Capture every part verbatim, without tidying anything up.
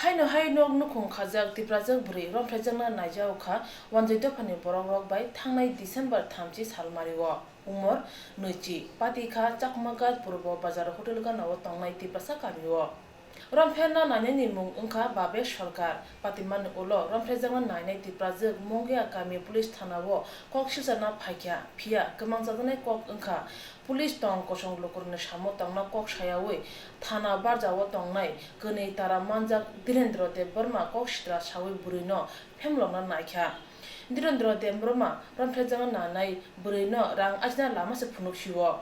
Haino hai nok nukhung khajak Tiprajwk bwrwi romphrejakna naijao kha Wanjwi dophani borok rok bai thangnai December thamchi salmari o. Umor nwichi, pati kha Chakmagat Purbo Bazar Hotel gana o tongnai Tiprasa kami o. Rompherna nainai ni mung wngkha Babesh Sarkar. Patimani ulo rompherjakna nainai Tiprajwk Mungia kami police thana o kok silchana phaikha, phiya kwmangjaknai kok wngkha. Police tong kosong lukurokni samo tongna kok sayawi thana barjao tongnai kwnwi tara manjak Dhirendra Debbarma kok sitra sawi bwrwino phemlokna naikha. Dhirendra Debbarma rompherjakna nanai bwrwino rang ajina lama se phunuk sio.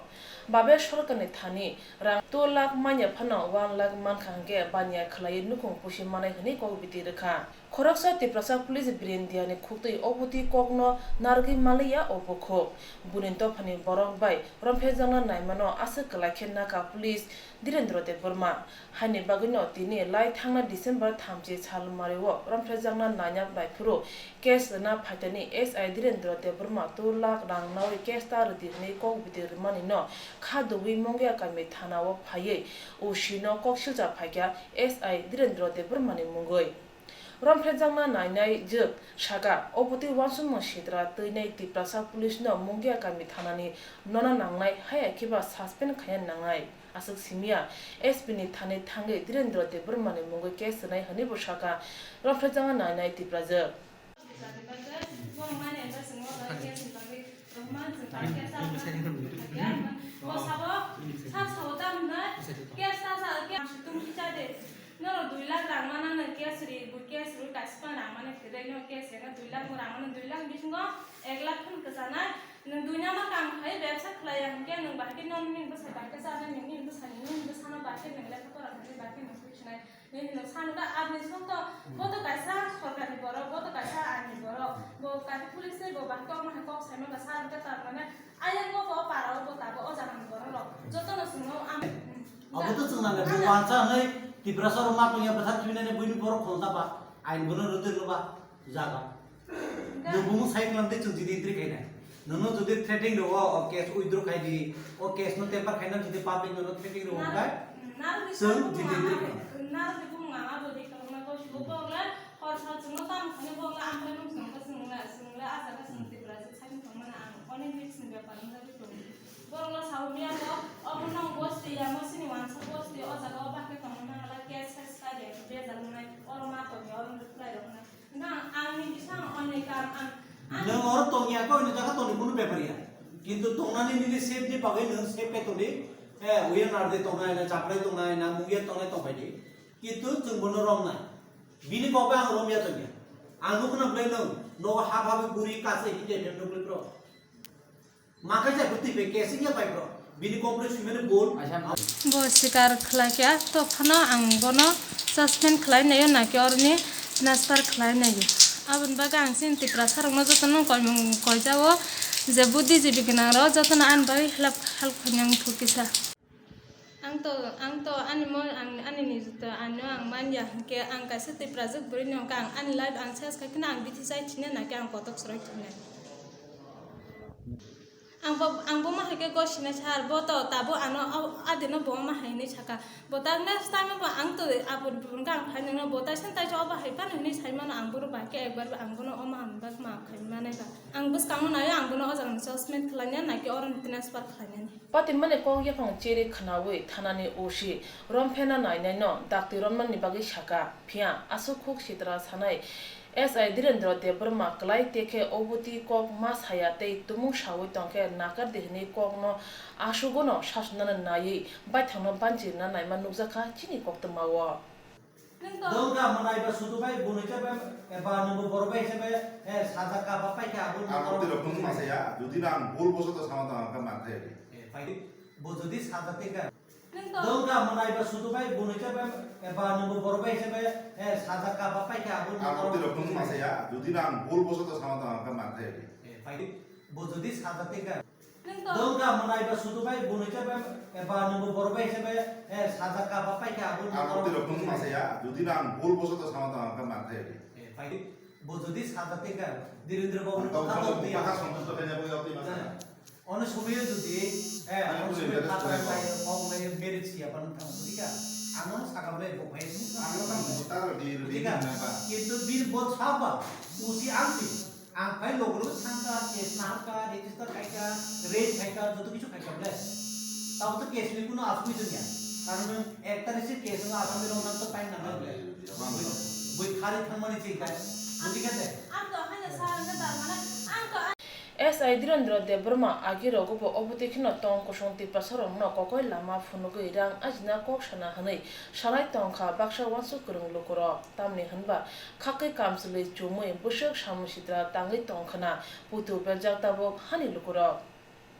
Babesh Sarkarni thani rang two lakh manya phano one lakh mankha hwnkhe baniya khwlaiwi nukhung pusi manai hwnwi kok biti rwkha. Khoroksa Tiprasa police Biren Diani khuktwi obotwi kokno narwgwi manliya o bukhuk. Buini dophani borok bai rompherjakna naimano aswk kwlai khe nakha police Dhirendra Debbarma. Haini bagwino tini lai thangna December thamchi salmario rompherjakna naina naiphuru case rwna phaitani S I Dhirendra Debbarma two lakh rang nawi case ta rwdi hwnwi kok biti rwmanino kha dugwi Mungia kami thana o phaiwi O C no kok silcha phaikha S I Dhirendra Debbarmani mungwi. Rompherjakna nainai jwk saka, obotwi uansukmung sitra twinai Tiprasa police no Mungia kami thanani nona nangnai, haya khiba suspend khaina nangnai. Aswk simiya S P ni thani thangwi Dhirendra Debbarmani mungwi case rwnai hwnwi bo saka rompherjakna nainai Tiprajwk. Norok dui lakh rang mana nang case ri, bo case ri kaisa rang mana khe rai no case ri na dui lakh bo rang mana dui lakh bisingo ek lakh khun kwchanai. Nwng dui nama kam khai bebsa khlai ya hwnkhe nwng bahai khe non nini bwsai bahai khe chanai, nwng nini bwsai nini bwsano bahai khe nwng lekha pora khlai bahai khe nwng twi sinai. Nini no sano da aboni song to bo to kaisa sorkar ni borok, bo to kaisa ain ni borok, bo kaisa police tei bo bahai kok ma hai kok sai ma ba sar hwnkhe tar mane ayang bo bo para o bo tabo o jaga ni borok rok joto no chwng no ang. Abo to chwng nang kha, bo wansa hwnwi Tiprasa rok ma tongya bwthar thwinani buini borok khonsa ba ain bono rwtwi rwba jaga. Nwng bumung sai khwlangtwi chwng jidi entry khainai. Nwngno jodi threatening rwo, o case withdraw khai di, o case no temper khaina jodi public nono threatening rwo hwnkhe chwng jidi entry khainai. Borokno sao miya bo, obo nong bosti ya, mo sini wansa bosti, o jaga o bahai tongma mangala, case, case khai de, bejal wngnai, oro ma tongya, oro reply rok wngnai. Nang, angni bising onne kam ang, ang Nwng oro tongya khe, onno jaga tongni kunu bepar ya. Kintu tongnani nini safe ni bagwi nwng safe khe tongdi. Eh, uya nardi tongnai, na chaprai tongnai, na mungya tongnai tongbai di. Kintu chwng bono romnai. Bini kok bai ang romya tongya. Ang nukna belai nwng, nogo hap hap guri kasa hinde hinde nukli bro. Ma khe jai bwtwi bai case wngya bai bro. Bini complaint swimani bol. Bo sikar khlai khe, to phano ang bono suspend khlai naio, na khe oroni transfer khlai naio. Aboni bagwi ang chini Tiprasa rokno jotono koimung koijao je buddhijibi gwnang rok jotono ani bagwi help, help khainai wngthok kisa. Ang to, ang to ani mo, ang, ani nijuto ano ang manya hwnkhe ang kaisa Tiprajwk bwrwi ni hwnkhe ang ani life ang ses khai kheno ang bithi chai thina na khe ang kotok chwrai thina. Ang bo, ang bo ma hai khe gosina sar, bo to tabo ano o, adino bo ma hai hinwi saka. Bo ta next time bo ang to abo hwnkhe ang phai nangno bo taisa taisa obo hai phano hinwi sai mano ang bono bai khe ekbar bo ang bono o ma hamjak ma khai manai ba. Ang bwskango naio ang bono o jaga ni assessment khlainai na khe oro ni transfer khlainani. Patimani kok yaphang chiri khnaui thanani O C rompherna nainaino dakti romnani bagwi saka, phiya aswk khuk sitra sanai S I Dhirendra Debbarma kwlai tekhe obotwi kok ma saya tei tumung saui tongkhe nakardi hwnwi kokno aswkno sasnana naiwi baithangno banchirna naima nukjakha chini koktwmao. Dongka mwnai ba sudu bai bunui khe bai, eh, ba nungbo borok bai se bai, eh, sajak kaba pai khe abo. Ang twi rok nung ma saya, jodi nang bol boso to sama tang kha man thai. Eh, pai, bo jodi sajak te kha. Dongka mwnai ba sudu bai bunui khe bai, eh, ba nungbo borok bai se bai, eh, sajak kaba pai khe abo. Ang twi rok nung ma saya, jodi nang bol boso to sama tang kha man thai. Eh, pai, bo jodi sajak te kha. Dongka mwnai ba sudu bai bunui khe bai, eh, ba nungbo borok bai se bai, eh, sajak kaba pai khe abo. Ang twi rok nung ma saya, jodi nang bol boso to sama tang kha man thai. Eh, pai, bo jodi sajak te kha, Dhirendra Babu ni kok bai, kok bai, kok bai. Ono sumiyo jodi, eh, ono sumiyo kok bai, kok bai, merit siya pan thang jodi kha. Ano saka bole bo phai. Ano tamo bo taro di, di Bujiga? Naba. Kintu bini bo saba, usi angsi. Ang phai logo logo thangka, case nahakka, register khaika, raid khaika, joto kichu khaika bole. Tabo to case ni kuno asui dunya. Karon ek tarikh se case no asam ni rong nang to pain nang bole. Bui, bui khari thangmani chingkai. Bujiga de? Ang to hanya sa ang ka dar mana, ang to S I Dhirendra Debbarma agi rogo bo obo tei kheno tong kosong Tiprasa rokno kokoi lama phunugwi rang ajina kok sana hwnwi salai tongkha baksa uansuk kwrwng lukurok. Tamni hwnba khakwi kamchwlwi chumwi bwswk samung sitra tangwi tongkhwna puitu berjak tabuk hani lukurok.